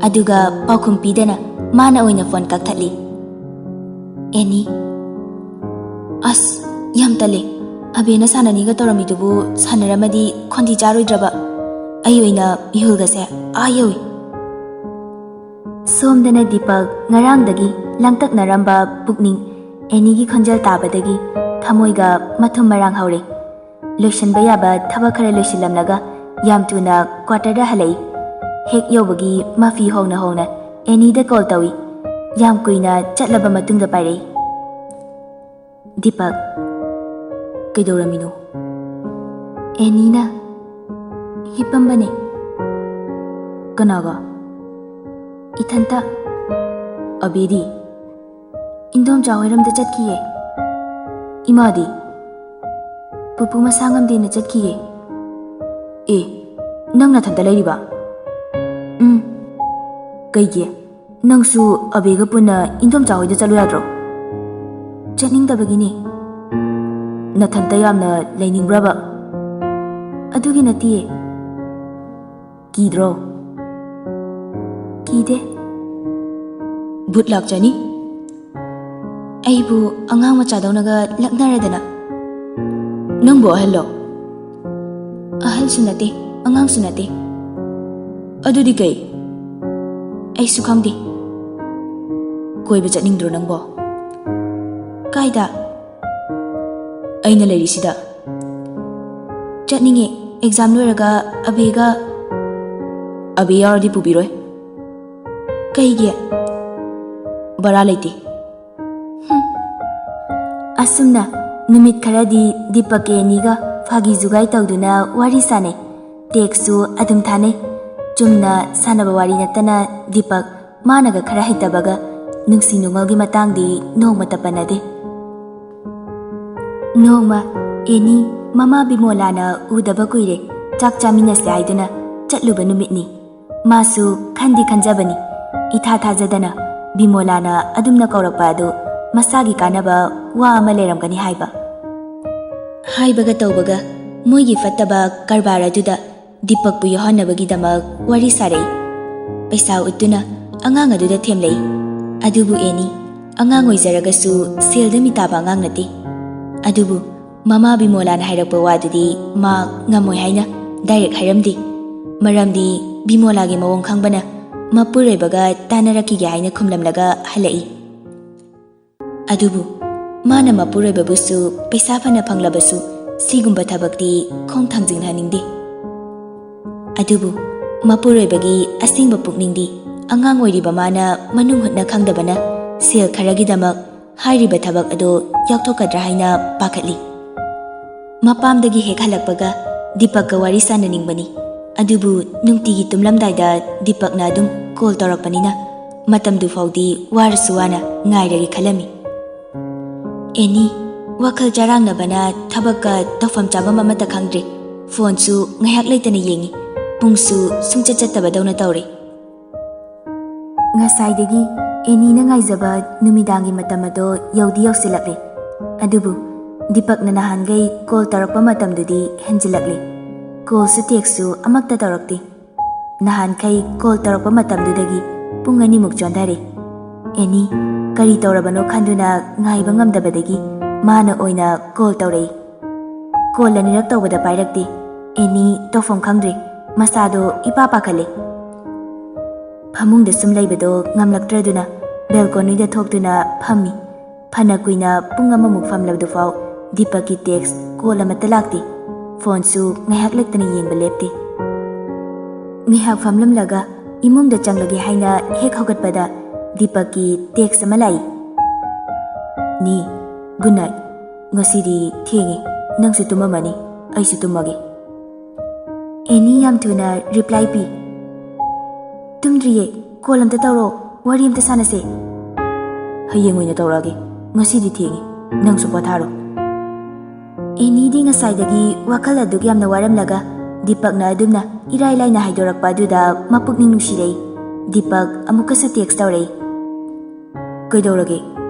ꯑꯗꯨꯒ ꯄꯥꯎꯈꯨꯝ ꯄꯤꯗꯅ ꯃꯥꯅ ꯑꯣꯏꯅ ꯐꯣꯟ ꯀꯛꯊꯠꯂꯤ꯫ ꯑꯦꯅꯤ, "ꯑꯁ, ꯌꯥꯝ ꯇꯜꯂꯦ꯫ ꯑꯕꯦꯅ ꯁꯥꯟꯅꯅꯤꯒ ꯇꯧꯔꯝꯃꯤꯗꯨꯕꯨ ꯁꯥꯟꯅꯔꯝꯃꯗꯤ ꯈꯣꯟꯗꯤ ꯆꯥꯔꯣꯏꯗ꯭ꯔꯕ? ꯑꯩ ꯑꯣꯏꯅ ꯃꯤꯍꯨꯜꯒꯁꯦ ꯑꯥ ꯌꯧꯏ꯫" ꯁꯣꯝꯗꯅ ꯗꯤꯄꯛ ꯉꯔꯥꯡꯗꯒꯤ ꯂꯥꯡꯇꯛꯅꯔꯝꯕ ꯄꯨꯛꯅꯤꯡ ꯑꯦꯅꯤꯒꯤ ꯈꯣꯟꯖꯦꯜ ꯇꯥꯕꯗꯒꯤ ꯊꯃꯣꯏꯒ ꯃꯊꯨꯝ ꯃꯔꯥꯡ ꯍꯧꯔꯦ꯫ ꯂꯣꯏꯁꯤꯟꯕ ꯌꯥꯕ ꯊꯕꯛ ꯈꯔ ꯂꯣꯏꯁꯤꯜꯂꯝꯂꯒ ꯌꯥꯝ ꯊꯨꯅ ꯀ꯭ꯋꯥꯇꯔꯗ ꯍꯜꯂꯛꯏ꯫ ꯍꯦꯛ ꯌꯧꯕꯒꯤ ꯃꯐꯤ ꯍꯣꯡꯅ ꯍꯣꯡꯅ ꯑꯦꯅꯤꯗ ꯀꯣꯜ ꯇꯧꯏ꯫ ꯌꯥꯝ ꯀꯨꯏꯅ ꯆꯠꯂꯕ ꯃꯇꯨꯡꯗ ꯄꯥꯏꯔꯛꯏ꯫ "ꯗꯤꯄꯛ, ꯀꯩꯗꯧꯔꯝꯃꯤꯅꯣ?" "ꯑꯦꯅꯤꯅ ꯍꯤꯞꯄꯝꯕꯅꯦ꯫" "ꯀꯅꯥꯒ?" "ꯏꯊꯟꯇ꯫" "ꯑꯕꯦꯗꯤ?" "ꯏꯟꯗꯣꯝꯆꯥ ꯍꯣꯏꯔꯝꯗ ꯆꯠꯈꯤꯌꯦ꯫" "ꯏꯃꯥꯗꯤ?" "ꯄꯨꯄꯨ ꯃꯁꯥ ꯉꯝꯗꯦꯅ ꯆꯠꯈꯤꯌꯦ꯫" "ꯑꯦ, ꯅꯪ ꯅꯊꯟꯇ ꯂꯩꯔꯤꯕ?" "ꯎꯝ꯫" "ꯀꯩꯒꯤ? ꯅꯪꯁꯨ ꯑꯕꯦꯒ ꯄꯨꯟꯅ ꯏꯟꯗꯣꯝꯆꯥ ꯍꯣꯏꯗ ꯆꯠꯂꯨ ꯌꯥꯗ꯭ꯔꯣ?" "ꯆꯠꯅꯤꯡꯗꯕꯒꯤꯅꯦ꯫" "ꯅꯊꯟꯇ ꯌꯥꯝꯅ ꯂꯩꯅꯤꯡꯕ꯭ꯔꯕ?" "ꯑꯗꯨꯒꯤ ꯅꯠꯇꯤꯌꯦ꯫" "ꯀꯤꯗ꯭ꯔꯣ?" "ꯀꯤꯗꯦ꯫" "ꯚꯨꯠ ꯂꯥꯛꯆꯅꯤ꯫" "ꯑꯩꯕꯨ ꯑꯉꯥꯡ ꯃꯆꯥꯗꯧꯅꯒ ꯂꯛꯅꯔꯗꯅ꯫" "ꯅꯪꯕꯨ ꯑꯍꯜꯂꯣ?" "ꯑꯍꯜꯁꯨ ꯅꯠꯇꯦ, ꯑꯉꯥꯡꯁꯨ ꯅꯠꯇꯦ꯫" "ꯑꯗꯨꯗꯤ ꯀꯩ?" "ꯑꯩꯁꯨ ꯈꯪꯗꯦ꯫" "ꯀꯣꯏꯕ ꯆꯠꯅꯤꯡꯗ꯭ꯔꯣ ꯅꯪꯕꯣ?" "ꯀꯥꯏꯗ?" "ꯑꯩꯅ ꯂꯩꯔꯤꯁꯤꯗ꯫" "ꯆꯠꯅꯤꯡꯉꯦ꯫ ꯑꯦꯛꯖꯥꯝ ꯂꯣꯏꯔꯒ ꯑꯕꯦꯒ꯫" "ꯑꯕꯦ ꯌꯥꯎꯔꯗꯤ ꯄꯨꯕꯤꯔꯣꯏ꯫" "ꯀꯩꯒꯤ?" "ꯕꯔꯥ ꯂꯩꯇꯦ꯫" ꯍꯨꯝ꯫ ꯑꯁꯨꯝꯅ ꯅꯨꯃꯤꯠ ꯈꯔꯗꯤ ꯗꯤꯄꯛꯀ ꯑꯦꯅꯤꯒ ꯐꯥꯒꯤ ꯖꯨꯒꯥꯏ ꯇꯧꯗꯨꯅ ꯋꯥꯔꯤ ꯁꯥꯟꯅꯩ꯫ ꯇꯦꯛꯁꯁꯨ ꯑꯗꯨꯝ ꯊꯥꯅꯩ꯫ ꯆꯨꯝꯅ ꯁꯥꯟꯅꯕ ꯋꯥꯔꯤ ꯅꯠꯇꯅ ꯗꯤꯄꯛ ꯃꯥꯅꯒ ꯈꯔ ꯍꯩꯇꯕꯒ ꯅꯨꯡꯁꯤ ꯅꯨꯡꯉꯣꯜꯒꯤ ꯃꯇꯥꯡꯗꯤ ꯅꯣꯡꯃꯇ ꯄꯟꯅꯗꯦ꯫ ꯅꯣꯡꯃ ꯑꯦꯅꯤ ꯃꯃꯥ ꯕꯤꯃꯣꯂꯥꯅ ꯎꯗꯕ ꯀꯨꯏꯔꯦ, ꯆꯥꯛ ꯆꯥꯃꯤꯟꯅꯁꯦ ꯍꯥꯏꯗꯨꯅ ꯆꯠꯂꯨꯕ ꯅꯨꯃꯤꯠꯅꯤ꯫ ꯃꯥꯁꯨ ꯈꯟꯗꯤ ꯈꯟꯖꯕꯅꯤ, ꯏꯊꯥ ꯊꯥꯖꯗꯅ ꯕꯤꯃꯣꯂꯥꯅ ꯑꯗꯨꯝꯅ ꯀꯧꯔꯛꯄ ꯑꯗꯨ ꯃꯁꯥꯒꯤ ꯀꯥꯟꯅꯕ ꯋꯥ ꯑꯃ ꯂꯩꯔꯝꯒꯅꯤ ꯍꯥꯏꯕ꯫ ꯍꯥꯏꯕꯒ ꯇꯧꯕꯒ ꯃꯣꯏꯒꯤ ꯐꯠꯇꯕ ꯀꯔꯕꯥꯔ ꯑꯗꯨꯗ ꯗꯤꯄꯛꯄꯨ ꯌꯥꯎꯍꯟꯅꯕꯒꯤꯗꯃꯛ ꯋꯥꯔꯤ ꯁꯥꯔꯛꯏ꯫ ꯄꯩꯁꯥ ꯎꯠꯇꯨꯅ ꯑꯉꯥꯡ ꯑꯗꯨꯗ ꯊꯦꯝꯂꯛꯏ꯫ ꯑꯗꯨꯕꯨ ꯑꯦꯅꯤ, ꯑꯉꯥꯡ ꯑꯣꯏꯖꯔꯒꯁꯨ ꯁꯦꯜꯗ ꯃꯤꯇꯥꯕ ꯑꯉꯥꯡ ꯅꯠꯇꯦ꯫ ꯑꯗꯨꯕꯨ ꯃꯃꯥ ꯕꯤꯃꯣꯂꯥꯅ ꯍꯥꯏꯔꯛꯄ ꯋꯥꯗꯨꯗꯤ ꯃꯥ ꯉꯝꯃꯣꯏ ꯍꯥꯏꯅ ꯗꯥꯏꯔꯦꯛ ꯍꯥꯏꯔꯝꯗꯦ꯫ ꯃꯔꯝꯗꯤ ꯕꯤꯃꯣꯂꯥꯒꯤ ꯃꯑꯣꯡ ꯈꯪꯕꯅ ꯃꯄꯨꯔꯣꯏꯕꯒ ꯇꯥꯟꯅꯔꯛꯈꯤꯒꯦ ꯍꯥꯏꯅ ꯈꯨꯝꯂꯝꯂꯒ ꯍꯜꯂꯛꯏ꯫ ꯑꯗꯨꯕꯨ ꯃꯥꯅ ꯃꯄꯨꯔꯣꯏꯕꯕꯨꯁꯨ ꯄꯩꯁꯥ ꯐꯅ ꯐꯪꯂꯕꯁꯨ ꯁꯤꯒꯨꯝꯕ ꯊꯕꯛꯇꯤ ꯈꯣꯡ ꯊꯥꯡꯖꯤꯡꯍꯟꯅꯤꯡꯗꯦ꯫ ꯑꯗꯨꯕꯨ ꯃꯄꯨꯔꯣꯏꯕꯒꯤ ꯑꯁꯦꯡꯕ ꯄꯨꯛꯅꯤꯡꯗꯤ ꯑꯉꯥꯡ ꯑꯣꯏꯔꯤꯕ ꯃꯥꯅ ꯃꯅꯨꯡ ꯍꯨꯠꯅ ꯈꯪꯗꯕꯅ ꯁꯦꯜ ꯈꯔꯒꯤꯗꯃꯛ ꯍꯥꯏꯔꯤꯕ ꯊꯕꯛ ꯑꯗꯨ ꯌꯥꯎꯊꯣꯛꯀꯗ꯭ꯔꯥ ꯍꯥꯏꯅ ꯄꯥꯈꯠꯂꯤ꯫ ꯃꯄꯥꯝꯗꯒꯤ ꯍꯦꯛ ꯍꯜꯂꯛꯄꯒ ꯗꯤꯄꯛꯀ ꯋꯥꯔꯤ ꯁꯥꯟꯅꯅꯤꯡꯕꯅꯤ꯫ ꯑꯗꯨꯕꯨ ꯅꯨꯡꯇꯤꯒꯤ ꯇꯨꯝꯂꯝꯗꯥꯏꯗ ꯗꯤꯄꯛꯅ ꯑꯗꯨꯝ ꯀꯣꯜ ꯇꯧꯔꯛꯄꯅꯤꯅ ꯃꯇꯝꯗꯨ ꯐꯥꯎꯗꯤ ꯋꯥꯔꯁꯨ ꯋꯥꯅ ꯉꯥꯏꯔꯒꯦ ꯈꯜꯂꯝꯃꯤ꯫ ꯑꯦꯅꯤ, ꯋꯥꯈꯜ ꯆꯔꯥꯡꯅꯕꯅ ꯊꯕꯛꯀ ꯇꯧꯐꯝ ꯆꯥꯐꯝ ꯑꯃꯠꯇ ꯈꯪꯗ꯭ꯔꯦ꯫ ꯐꯣꯟꯁꯨ ꯉꯥꯏꯍꯥꯛ ꯂꯩꯇꯅ ꯌꯦꯡꯉꯤ꯫ ꯄꯨꯡꯁꯨ ꯁꯨꯡꯆꯠ ꯆꯠꯇꯕꯗꯧꯅ ꯇꯧꯔꯦ꯫ ꯉꯁꯥꯏꯗꯒꯤ ꯑꯦꯅꯤꯅ ꯉꯥꯏꯖꯕ ꯅꯨꯃꯤꯗꯥꯡꯒꯤ ꯃꯇꯝ ꯑꯗꯣ ꯌꯧꯗꯤ ꯌꯧꯁꯤꯜꯂꯛꯂꯦ꯫ ꯑꯗꯨꯕꯨ ꯗꯤꯄꯛꯅ ꯅꯍꯥꯟꯈꯩ ꯀꯣꯜ ꯇꯧꯔꯛꯄ ꯃꯇꯝꯗꯨꯗꯤ ꯍꯦꯟꯖꯤꯜꯂꯛꯂꯦ꯫ ꯀꯣꯜꯁꯨ ꯇꯦꯛꯁꯁꯨ ꯑꯃꯠꯇ ꯇꯧꯔꯛꯇꯦ꯫ ꯅꯍꯥꯟꯈꯩ ꯀꯣꯜ ꯇꯧꯔꯛꯄ ꯃꯇꯝꯗꯨꯗꯒꯤ ꯄꯨꯡ ꯑꯅꯤꯃꯨꯛ ꯆꯣꯟꯊꯔꯦ꯫ ꯑꯦꯅꯤ, ꯀꯔꯤ ꯇꯧꯔꯕꯅꯣ ꯈꯟꯗꯨꯅ ꯉꯥꯏꯕ ꯉꯝꯗꯕꯗꯒꯤ ꯃꯥꯅ ꯑꯣꯏꯅ ꯀꯣꯜ ꯇꯧꯔꯛꯏ꯫ ꯀꯣꯜ ꯑꯅꯤꯔꯛ ꯇꯧꯕꯗ ꯄꯥꯏꯔꯛꯇꯦ꯫ ꯑꯦꯅꯤ ꯇꯧꯐꯝ ꯈꯪꯗ꯭ꯔꯦ꯫ ꯃꯁꯥꯗꯣ ꯏꯄꯥ ꯄꯥꯈꯠꯂꯦ꯫ ꯐꯃꯨꯡꯗ ꯁꯨꯝ ꯂꯩꯕꯗꯣ ꯉꯝꯂꯛꯇ꯭ꯔꯗꯨꯅ ꯕꯦꯜꯀꯣꯅꯤꯗ ꯊꯣꯛꯇꯨꯅ ꯐꯝꯃꯤ꯫ ꯐꯅ ꯀꯨꯏꯅ ꯄꯨꯡ ꯑꯃꯃꯨꯛ ꯐꯝꯂꯕꯗꯨꯐꯥꯎ ꯗꯤꯄꯛꯀꯤ ꯇꯦꯛꯁ ꯀꯣꯜ ꯑꯃꯠꯇ ꯂꯥꯛꯇꯦ꯫ ꯐꯣꯟꯁꯨ ꯉꯥꯏꯍꯥꯛ ꯂꯩꯇꯅ ꯌꯦꯡꯕ ꯂꯦꯞꯇꯦ꯫ ꯉꯥꯏꯍꯥꯛ ꯐꯝꯂꯝꯂꯒ ꯏꯃꯨꯡꯗ ꯆꯪꯂꯒꯦ ꯍꯥꯏꯅ ꯍꯦꯛ ꯍꯧꯒꯠꯄꯗ ꯗꯤꯄꯛꯀꯤ ꯇꯦꯛꯁ ꯑꯃ ꯂꯥꯛꯏ꯫ "ꯅꯤ, ꯒꯨꯗ ꯅꯥꯏꯠ꯫ ꯉꯁꯤꯗꯤ ꯊꯦꯡꯉꯦ꯫ ꯅꯪꯁꯨ ꯇꯨꯝꯃꯝꯃꯅꯤ꯫ ꯑꯩꯁꯨ ꯇꯨꯝꯃꯒꯦ꯫" ꯑꯦꯅꯤ ꯌꯥꯝ ꯊꯨꯅ ꯔꯤꯄ꯭ꯂꯥꯏ ꯄꯤ꯫ "ꯇꯨꯝꯗ꯭ꯔꯤꯌꯦ꯫ ꯀꯣꯜ ꯑꯝꯇ ꯇꯧꯔꯣ꯫ ꯋꯥꯔꯤ ꯑꯝꯇ ꯁꯥꯟꯅꯁꯦ꯫" "ꯍꯌꯦꯡ ꯑꯣꯏꯅ ꯇꯧꯔꯛꯑꯒꯦ꯫ ꯉꯁꯤꯗꯤ ꯊꯦꯡꯉꯦ꯫ ꯅꯪꯁꯨ ꯄꯣꯊꯥꯔꯣ꯫" ꯑꯦꯅꯤꯗꯤ ꯉꯁꯥꯏꯗꯒꯤ ꯋꯥꯈꯜ ꯑꯗꯨꯛ ꯌꯥꯝꯅ ꯋꯥꯔꯝꯂꯒ ꯗꯤꯄꯛꯅ ꯑꯗꯨꯝꯅ ꯏꯔꯥꯏ ꯂꯥꯏꯅ ꯍꯥꯏꯗꯣꯔꯛꯄ ꯑꯗꯨꯗ ꯃꯄꯨꯛꯅꯤꯡ ꯅꯨꯡꯁꯤꯔꯛꯏ꯫ ꯗꯤꯄꯛ ꯑꯃꯨꯛꯀꯁꯨ ꯇꯦꯛꯁ ꯇꯧꯔꯛꯏ꯫ "ꯀꯩꯗꯧꯔꯒꯦ?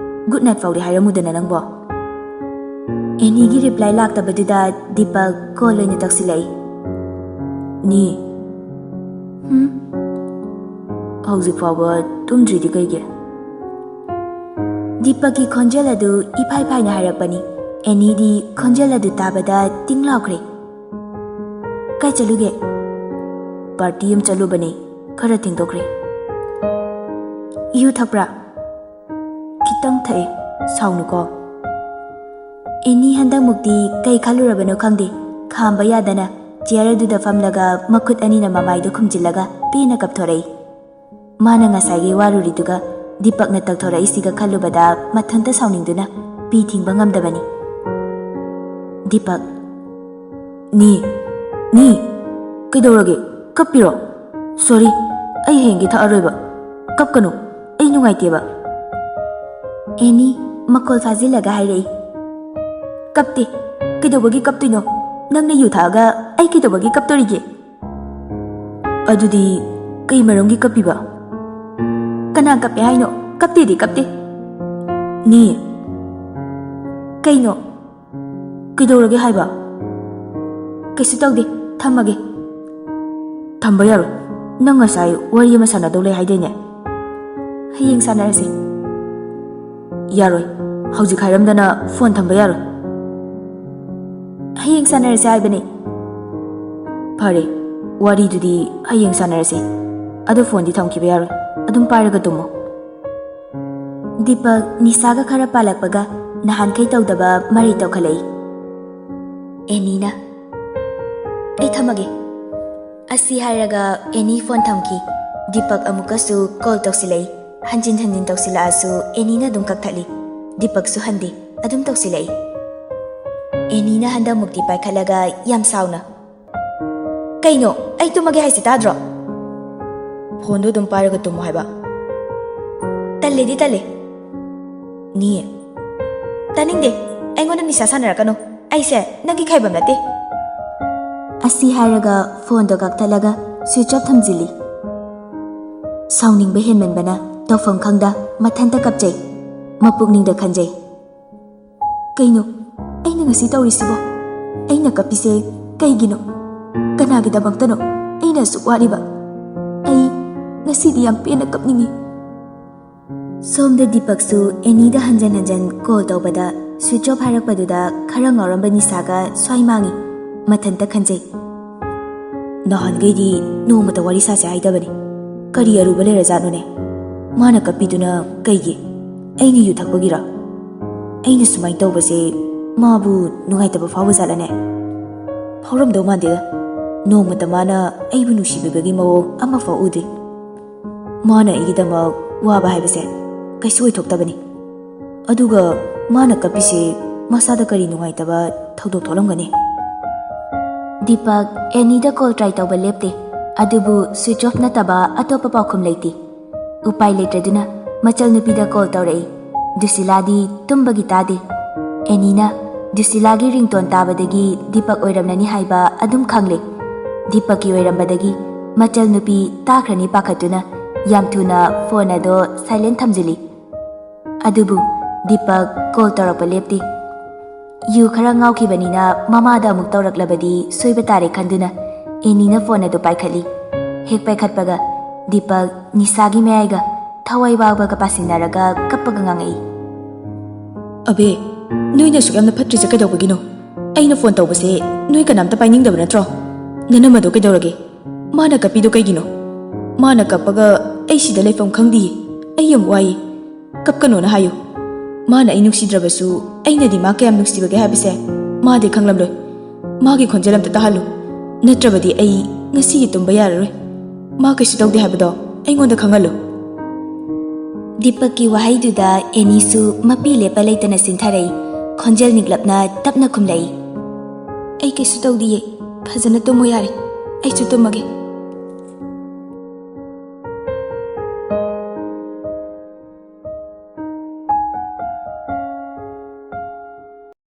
ꯒꯨꯗ ꯅꯥꯏꯠ ꯐꯥꯎꯗꯤ ꯍꯥꯏꯔꯝꯃꯨꯗꯅ ꯅꯪꯕꯣ?" ꯑꯦꯅꯤꯒꯤ ꯔꯤꯄ꯭ꯂꯥꯏ ꯂꯥꯛꯇꯕꯗꯨꯗ ꯗꯤꯄꯛ ꯀꯣꯜ ꯑꯣꯏꯅ ꯇꯧꯁꯤꯜꯂꯛꯏ꯫ "ꯅꯤ, ꯍꯨꯝ? ꯍꯧꯖꯤꯛ ꯐꯥꯎꯕ ꯇꯨꯝꯗ꯭ꯔꯤꯗꯤ ꯀꯩꯒꯤ?" ꯗꯤꯄꯛꯀꯤ ꯈꯣꯟꯖꯦꯜ ꯑꯗꯨ ꯏꯐꯥꯏ ꯐꯥꯏꯅ ꯍꯥꯏꯔꯛꯄꯅꯤ꯫ ꯑꯦꯅꯤꯗꯤ ꯈꯣꯟꯖꯦꯜ ꯑꯗꯨ ꯇꯥꯕꯗ ꯇꯤꯡ ꯂꯥꯎꯈ꯭ꯔꯦ꯫ "ꯀꯥꯏ ꯆꯠꯂꯨꯒꯦ?" "ꯄꯥꯔꯇꯤ ꯑꯃ ꯆꯠꯂꯨꯕꯅꯦ꯫ ꯈꯔ ꯊꯦꯡꯗꯣꯛꯈ꯭ꯔꯦ꯫" "ꯌꯨ ꯊꯛꯄ꯭ꯔꯥ?" "ꯈꯤꯇꯪ ꯊꯛꯑꯦ꯫ ꯁꯥꯎꯅꯨꯀꯣ꯫" ꯑꯦꯅꯤ ꯍꯟꯗꯛꯃꯨꯛꯇꯤ ꯀꯩ ꯈꯜꯂꯨꯔꯕꯅꯣ ꯈꯪꯗꯦ, ꯈꯥꯝꯕ ꯌꯥꯗꯅ ꯆꯤꯌꯔ ꯑꯗꯨꯗ ꯐꯝꯂꯒ ꯃꯈꯨꯠ ꯑꯅꯤꯅ ꯃꯃꯥꯏꯗꯨ ꯈꯨꯝꯖꯤꯜꯂꯒ ꯄꯦꯟꯅ ꯀꯞꯊꯣꯔꯛꯏ꯫ ꯃꯥꯅ ꯉꯁꯥꯏꯒꯤ ꯋꯥꯔꯨꯔꯤꯗꯨꯒ ꯗꯤꯄꯛꯅ ꯇꯧꯊꯣꯔꯛꯏꯁꯤꯒ ꯈꯜꯂꯨꯕꯗ ꯃꯊꯟꯇ ꯁꯥꯎꯅꯤꯡꯗꯨꯅ ꯄꯤ ꯊꯤꯡꯕ ꯉꯝꯗꯕꯅꯤ꯫ ꯗꯤꯄꯛ꯫ "ꯅꯤ, ꯅꯤ, ꯀꯩꯗꯧꯔꯒꯦ? ꯀꯞꯄꯤꯔꯣ? ꯁꯣꯔꯤ, ꯑꯩ ꯍꯌꯦꯡꯒꯤ ꯊꯛꯑꯔꯣꯏꯕ꯫ ꯀꯞꯀꯅꯨ, ꯑꯩ ꯅꯨꯡꯉꯥꯏꯇꯦꯕ꯫" ꯑꯦꯅꯤ ꯃꯈꯣꯜ ꯐꯥꯖꯤꯜꯂꯒ ꯍꯥꯏꯔꯛꯏ꯫ "ꯀꯞꯇꯦ꯫ ꯀꯩꯗꯧꯕꯒꯤ ꯀꯞꯇꯣꯏꯅꯣ? ꯅꯪꯅ ꯌꯨ ꯊꯛꯑꯒ ꯑꯩ ꯀꯩꯗꯧꯕꯒꯤ ꯀꯞꯇꯣꯔꯤꯒꯦ?" "ꯑꯗꯨꯗꯤ ꯀꯩ ꯃꯔꯝꯒꯤ ꯀꯞꯄꯤꯕ?" "ꯀꯅꯥ ꯀꯞꯄꯦ ꯍꯥꯏꯅꯣ? ꯀꯞꯇꯦꯗꯤ ꯀꯞꯇꯦ꯫" "ꯅꯤ꯫" "ꯀꯩꯅꯣ? ꯀꯩꯗꯧꯔꯒꯦ ꯍꯥꯏꯕ?" "ꯀꯩꯁꯨ ꯇꯧꯗꯦ, ꯊꯝꯃꯒꯦ꯫" "ꯊꯝꯕ ꯌꯥꯔꯣꯏ꯫ ꯅꯪ ꯉꯁꯥꯏ ꯋꯥꯔꯤ ꯑꯃ ꯁꯥꯟꯅꯗꯧ ꯂꯩ ꯍꯥꯏꯗꯥꯏꯅꯦ?" "ꯍꯌꯦꯡ ꯁꯥꯟꯅꯔꯁꯤ꯫" "ꯌꯥꯔꯣꯏ꯫ ꯍꯧꯖꯤꯛ ꯍꯥꯏꯔꯝꯗꯅ ꯐꯣꯟ ꯊꯝꯕ ꯌꯥꯔꯣꯏ꯫" "ꯍꯌꯦꯡ ꯁꯥꯟꯅꯔꯁꯤ ꯍꯥꯏꯕꯅꯦ꯫" "ꯐꯔꯦ, ꯋꯥꯔꯤꯗꯨꯗꯤ ꯍꯌꯦꯡ ꯁꯥꯟꯅꯔꯁꯤ꯫ ꯑꯗꯣ ꯐꯣꯟꯗꯤ ꯊꯝꯈꯤꯕ ꯌꯥꯔꯣꯏ꯫ ꯑꯗꯨꯝ ꯄꯥꯏꯔꯒ ꯇꯨꯝꯃꯣ꯫" ꯗꯤꯄꯛ ꯅꯤꯁꯥꯒ ꯈꯔ ꯄꯥꯜꯂꯛꯄꯒ ꯅꯍꯥꯟꯈꯩ ꯇꯧꯗꯕ ꯃꯔꯩ ꯇꯧꯈꯠꯂꯛꯏ꯫ ꯑꯦꯅꯤꯅ, "ꯑꯩ ꯊꯝꯃꯒꯦ꯫" ꯑꯁꯤ ꯍꯥꯏꯔꯒ ꯑꯦꯅꯤ ꯐꯣꯟ ꯊꯝꯈꯤ꯫ ꯗꯤꯄꯛ ꯑꯃꯨꯛꯀꯁꯨ ꯀꯣꯜ ꯇꯧꯁꯤꯜꯂꯛꯏ꯫ ꯍꯟꯖꯤꯟ ꯍꯟꯖꯤꯟ ꯇꯧꯁꯤꯜꯂꯛꯑꯁꯨ ꯑꯦꯅꯤꯅ ꯑꯗꯨꯝ ꯀꯛꯊꯠꯂꯤ꯫ ꯗꯤꯄꯛꯁꯨ ꯍꯟꯗꯦ, ꯑꯗꯨꯝ ꯇꯧꯁꯤꯜꯂꯛꯏ꯫ ꯑꯦꯅꯤꯅ ꯍꯟꯗꯛꯃꯨꯛꯇꯤ ꯄꯥꯏꯈꯠꯂꯒ ꯌꯥꯝ ꯁꯥꯎꯅ, "ꯀꯩꯅꯣ? ꯑꯩ ꯇꯨꯝꯃꯒꯦ ꯍꯥꯏꯁꯦ ꯇꯥꯗ꯭ꯔꯣ? ꯐꯣꯟꯗꯣ ꯑꯗꯨꯝ ꯄꯥꯏꯔꯒ ꯇꯨꯝꯃꯣ ꯍꯥꯏꯕ꯫" "ꯇꯜꯂꯦꯗꯤ ꯇꯜꯂꯦ꯫" "ꯅꯤ, ꯇꯥꯅꯤꯡꯗꯦ꯫ ꯑꯩꯉꯣꯟꯗ ꯅꯤꯁꯥ ꯁꯥꯟꯅꯔꯛꯀꯅꯨ꯫ ꯑꯩꯁꯦ ꯅꯪꯒꯤ ꯈꯥꯏꯕꯝ ꯅꯠꯇꯦ꯫" ꯑꯁꯤ ꯍꯥꯏꯔꯒ ꯐꯣꯟꯗꯣ ꯀꯛꯊꯠꯂꯒ ꯁ꯭ꯋꯤꯆ ꯑꯣꯐ ꯊꯝꯖꯤꯜꯂꯤ꯫ ꯁꯥꯎꯅꯤꯡꯕ ꯍꯦꯟꯃꯟꯕꯅ ꯇꯧꯐꯝ ꯈꯪꯗ ꯃꯊꯟꯇ ꯀꯞꯆꯩ꯫ ꯃꯄꯨꯛꯅꯤꯡꯗ ꯈꯟꯖꯩ, "ꯀꯩꯅꯣ ꯑꯩꯅ ꯉꯁꯤ ꯇꯧꯔꯤꯁꯤꯕꯣ? ꯑꯩꯅ ꯀꯞꯄꯤꯁꯦ ꯀꯩꯒꯤꯅꯣ? ꯀꯅꯥꯒꯤꯗꯃꯛꯇꯅꯣ ꯑꯩꯅ ꯑꯁꯨꯛ ꯋꯥꯔꯤꯕ? ꯑꯩ ꯉꯁꯤꯗꯤ ꯌꯥꯝ ꯄꯦꯟꯅ ꯀꯞꯅꯤꯡꯉꯤ꯫" ꯁꯣꯝꯗ ꯗꯤꯄꯛꯁꯨ ꯑꯦꯅꯤꯗ ꯍꯟꯖꯟ ꯍꯟꯖꯟ ꯀꯣꯜ ꯇꯧꯕꯗ ꯁ꯭ꯋꯤꯆ ꯑꯣꯐ ꯍꯥꯏꯔꯛꯄꯗꯨꯗ ꯈꯔ ꯉꯥꯎꯔꯝꯕ ꯅꯤꯁꯥꯒ ꯁ꯭ꯋꯥꯏ ꯃꯥꯡꯉꯤ꯫ ꯃꯊꯟꯇ ꯈꯟꯖꯩ, "ꯅꯍꯥꯟꯈꯩꯗꯤ ꯅꯣꯡꯃꯇ ꯋꯥꯔꯤ ꯁꯥꯁꯦ ꯍꯥꯏꯗꯕꯅꯤ꯫ ꯀꯔꯤ ꯑꯔꯨꯕ ꯂꯩꯔꯖꯥꯠꯅꯣꯅꯦ? ꯃꯥꯅ ꯀꯞꯄꯤꯗꯨꯅ ꯀꯩꯒꯤ? ꯑꯩꯅ ꯌꯨ ꯊꯛꯄꯒꯤꯔ? ꯑꯩꯅ ꯁꯨꯃꯥꯏꯅ ꯇꯧꯕꯁꯦ ꯃꯥꯕꯨ ꯅꯨꯡꯉꯥꯏꯇꯕ ꯐꯥꯎꯕ ꯖꯥꯠꯂꯅꯦ? ꯐꯥꯎꯔꯝꯗꯧ ꯃꯥꯟꯗꯦꯗ꯫ ꯅꯣꯡꯃꯇ ꯃꯥꯅ ꯑꯩꯕꯨ ꯅꯨꯡꯁꯤꯕꯤꯕꯒꯤ ꯃꯑꯣꯡ ꯑꯃꯐꯥꯎ ꯎꯗ꯭ꯔꯤ꯫" ꯃꯥꯅ ꯑꯩꯒꯤꯗꯃꯛ ꯋꯥꯕ ꯍꯥꯏꯕꯁꯦ ꯀꯩꯁꯨ ꯑꯣꯏꯊꯣꯛꯇꯕꯅꯤ꯫ ꯑꯗꯨꯒ ꯃꯥꯅ ꯀꯞꯄꯤꯁꯦ ꯃꯁꯥꯗ ꯀꯔꯤ ꯅꯨꯡꯉꯥꯏꯇꯕ ꯊꯧꯗꯣꯛ ꯊꯣꯛꯂꯝꯒꯅꯤ? ꯗꯤꯄꯛ ꯑꯦꯅꯤꯗ ꯀꯣꯜ ꯇ꯭ꯔꯥꯏ ꯇꯧꯕ ꯂꯦꯞꯇꯦ, ꯑꯗꯨꯕꯨ ꯁ꯭ꯋꯤꯆ ꯑꯣꯐ ꯅꯠꯇꯕ ꯑꯇꯣꯞꯄ ꯄꯥꯎꯈꯨꯝ ꯂꯩꯇꯦ꯫ ꯎꯄꯥꯏ ꯂꯩꯇ꯭ꯔꯗꯨꯅ ꯃꯆꯜ ꯅꯨꯄꯤꯗ ꯀꯣꯜ ꯇꯧꯔꯛꯏ꯫ ꯗꯨꯁꯤꯂꯥꯗꯤ ꯇꯨꯝꯕꯒꯤ ꯇꯥꯗꯦ꯫ ꯑꯦꯅꯤꯅ ꯗꯨꯁꯤꯂꯥꯒꯤ ꯔꯤꯡꯇꯣꯟ ꯇꯥꯕꯗꯒꯤ ꯗꯤꯄꯛ ꯑꯣꯏꯔꯝꯂꯅꯤ ꯍꯥꯏꯕ ꯑꯗꯨꯝ ꯈꯪꯂꯦ꯫ ꯗꯤꯄꯛꯀꯤ ꯑꯣꯏꯔꯝꯕꯗꯒꯤ ꯃꯆꯜ ꯅꯨꯄꯤ ꯇꯥꯈ꯭ꯔꯅꯤ ꯄꯥꯈꯠꯇꯨꯅ ꯌꯥꯝ ꯊꯨꯅ ꯐꯣꯟ ꯑꯗꯣ ꯁꯥꯏꯂꯦꯟ ꯊꯝꯖꯤꯜꯂꯤ꯫ ꯑꯗꯨꯕꯨ ꯗꯤꯄꯛ ꯀꯣꯜ ꯇꯧꯔꯛꯄ ꯂꯦꯞꯇꯦ꯫ ꯌꯨ ꯈꯔ ꯉꯥꯎꯈꯤꯕꯅꯤꯅ ꯃꯃꯥꯗ ꯑꯃꯨꯛ ꯇꯧꯔꯛꯂꯕꯗꯤ ꯁꯣꯏꯕ ꯇꯥꯔꯦ ꯈꯟꯗꯨꯅ ꯑꯦꯅꯤꯅ ꯐꯣꯟ ꯑꯗꯨ ꯄꯥꯏꯈꯠꯂꯤ꯫ ꯍꯦꯛ ꯄꯥꯏꯈꯠꯄꯒ ꯗꯤꯄꯛ ꯅꯤꯁꯥꯒꯤ ꯃꯌꯥꯏꯒ ꯊꯋꯥꯏ ꯋꯥꯕꯒ ꯄꯥꯁꯤꯟꯅꯔꯒ ꯀꯞꯄꯒ ꯉꯥꯡꯉꯛꯏ꯫ "ꯑꯕꯦ, ꯅꯣꯏꯅ ꯑꯁꯨꯛ ꯌꯥꯝꯅ ꯐꯠꯇ꯭ꯔꯤꯁꯦ ꯀꯩꯗꯧꯕꯒꯤꯅꯣ? ꯑꯩꯅ ꯐꯣꯟ ꯇꯧꯕꯁꯦ ꯅꯣꯏ ꯀꯅꯥꯝꯇ ꯄꯥꯏꯅꯤꯡꯗꯕ ꯅꯠꯇ꯭ꯔꯣ? ꯅꯅꯝꯃꯗꯣ ꯀꯩꯗꯧꯔꯒꯦ? ꯃꯥꯅ ꯀꯞꯄꯤꯗꯣ ꯀꯩꯒꯤꯅꯣ? ꯃꯥꯅ ꯀꯞꯄꯒ ꯑꯩ ꯁꯤꯗ ꯂꯩꯐꯝ ꯈꯪꯗꯤꯌꯦ꯫ ꯑꯩ ꯌꯥꯝ ꯋꯥꯏꯌꯦ꯫ ꯀꯞꯀꯅꯣꯅ ꯍꯥꯏꯌꯨ꯫ ꯃꯥꯅ ꯑꯩ ꯅꯨꯡꯁꯤꯗ꯭ꯔꯕꯁꯨ ꯑꯩꯅꯗꯤ ꯃꯥ ꯀꯌꯥꯝ ꯅꯨꯡꯁꯤꯕꯒꯦ ꯍꯥꯏꯕꯁꯦ ꯃꯥꯗꯤ ꯈꯪꯂꯝꯂꯣꯏ꯫ ꯃꯥꯒꯤ ꯈꯣꯟꯖꯦꯜ ꯑꯝꯇ ꯇꯥꯍꯜꯂꯨ, ꯅꯠꯇ꯭ꯔꯕꯗꯤ ꯑꯩ ꯉꯁꯤꯒꯤ ꯇꯨꯝꯕ ꯌꯥꯔꯔꯣꯏ꯫ ꯃꯥ ꯀꯩꯁꯨ ꯇꯧꯗꯦ ꯍꯥꯏꯕꯗꯣ ꯑꯩꯉꯣꯟꯗ ꯈꯪꯍꯜꯂꯨ꯫" ꯗꯤꯄꯛꯀꯤ ꯋꯥꯍꯩꯗꯨꯗ ꯑꯦꯅꯤꯁꯨ ꯃꯄꯤ ꯂꯦꯞꯄ ꯂꯩꯇꯅ ꯆꯤꯟꯊꯔꯛꯏ꯫ ꯈꯣꯟꯖꯦꯜ ꯅꯤꯛꯂꯞꯅ ꯇꯞꯅ ꯈꯨꯝꯂꯛꯏ꯫ "ꯑꯩ ꯀꯩꯁꯨ ꯇꯧꯗꯤꯌꯦ꯫ ꯐꯖꯅ ꯇꯨꯝꯃꯣ ꯌꯥꯔꯦ꯫ ꯑꯩꯁꯨ ꯇꯨꯝꯃꯒꯦ꯫